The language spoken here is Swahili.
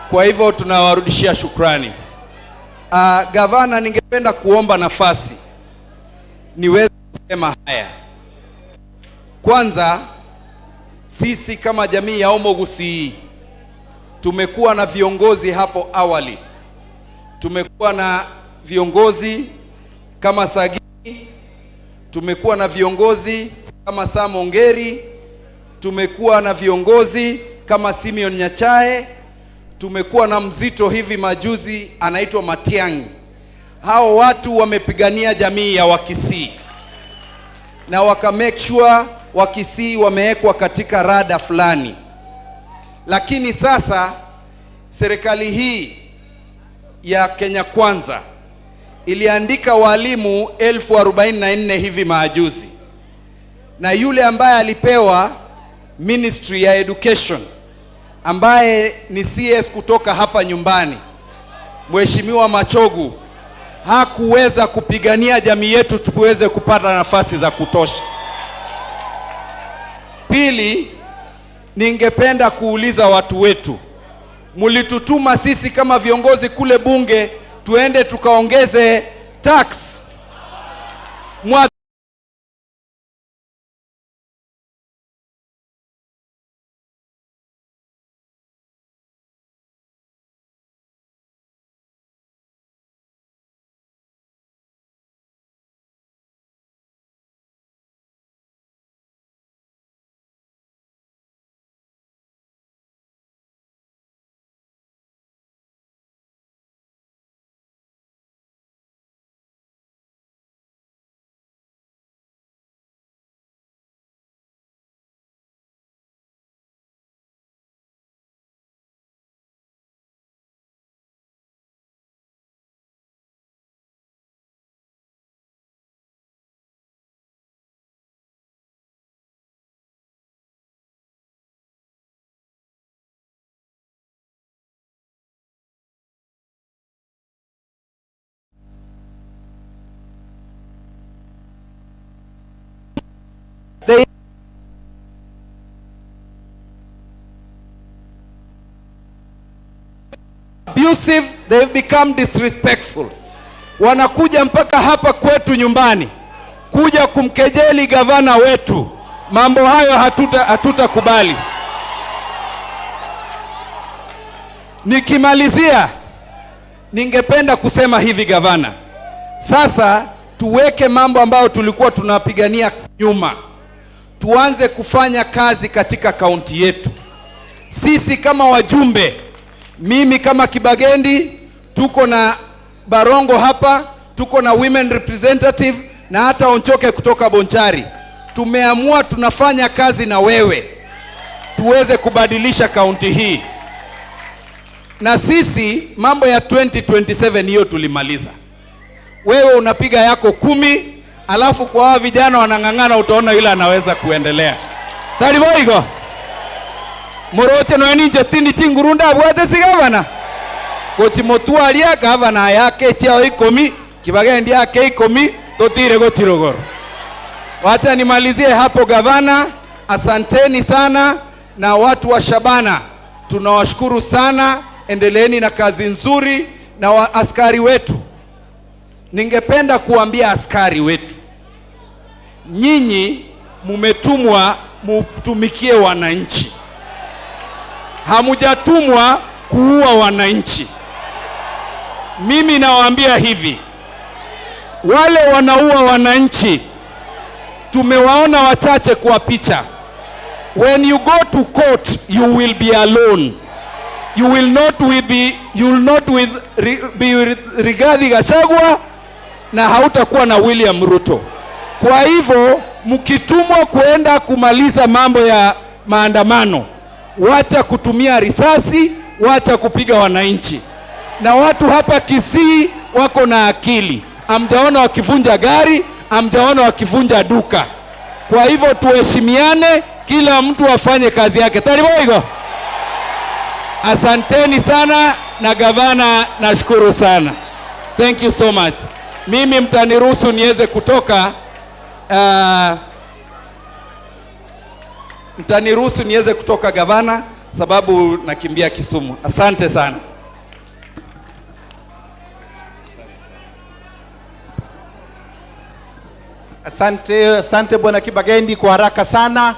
Kwa hivyo tunawarudishia shukrani. Gavana, ningependa kuomba nafasi niweze kusema haya. Kwanza, sisi kama jamii ya Omogusii tumekuwa na viongozi hapo awali. Tumekuwa na viongozi kama Sagini, tumekuwa na viongozi kama Sam Ongeri, tumekuwa na viongozi kama Simeon Nyachae, tumekuwa na mzito hivi majuzi anaitwa Matiang'i. Hao watu wamepigania jamii ya Wakisii na waka make sure Wakisii wamewekwa katika rada fulani. Lakini sasa serikali hii ya Kenya Kwanza iliandika walimu 44,000 hivi majuzi, na yule ambaye alipewa Ministry ya Education ambaye ni CS kutoka hapa nyumbani, Mheshimiwa Machogu, hakuweza kupigania jamii yetu tuweze kupata nafasi za kutosha. Pili, ningependa kuuliza watu wetu, mlitutuma sisi kama viongozi kule bunge tuende tukaongeze tax. They abusive, they've become disrespectful. Wanakuja mpaka hapa kwetu nyumbani kuja kumkejeli gavana wetu. Mambo hayo hatutakubali. Nikimalizia, ningependa kusema hivi gavana, sasa tuweke mambo ambayo tulikuwa tunapigania nyuma, tuanze kufanya kazi katika kaunti yetu. Sisi kama wajumbe, mimi kama Kibagendi, tuko na Barongo hapa, tuko na women representative na hata Onchoke kutoka Bonchari. Tumeamua tunafanya kazi na wewe tuweze kubadilisha kaunti hii. Na sisi mambo ya 2027 hiyo tulimaliza. Wewe unapiga yako 10, alafu kwa hawa vijana wanang'ang'ana, utaona yule anaweza kuendelea. Tariboigo moroche no ninje tindi chingurunda abwate si gavana gochimotwaria gavana yake chiao 10 Kibagendi yake 10 totire gochirogoro. Wacha nimalizie hapo gavana, asanteni sana, na watu wa Shabana tunawashukuru sana, endeleeni na kazi nzuri. Na askari wetu, ningependa kuambia askari wetu, nyinyi mumetumwa mutumikie wananchi, hamujatumwa kuua wananchi. Mimi nawaambia hivi, wale wanaua wananchi tumewaona wachache kwa picha. When you go to court you will be alone. You will not with be, you will not with be with Rigathi Gachagua na hautakuwa na William Ruto. Kwa hivyo mkitumwa kuenda kumaliza mambo ya maandamano, wacha kutumia risasi, wacha kupiga wananchi. Na watu hapa Kisii wako na akili, hamjaona wakivunja gari, hamjaona wakivunja duka. Kwa hivyo tuheshimiane, kila mtu afanye kazi yake. Tariboigo, asanteni sana, na gavana nashukuru sana. Thank you so much. Mimi mtaniruhusu niweze kutoka, mtaniruhusu niweze kutoka gavana. sababu nakimbia Kisumu. Asante sana. Asante, asante Bwana Kibagendi kwa haraka sana.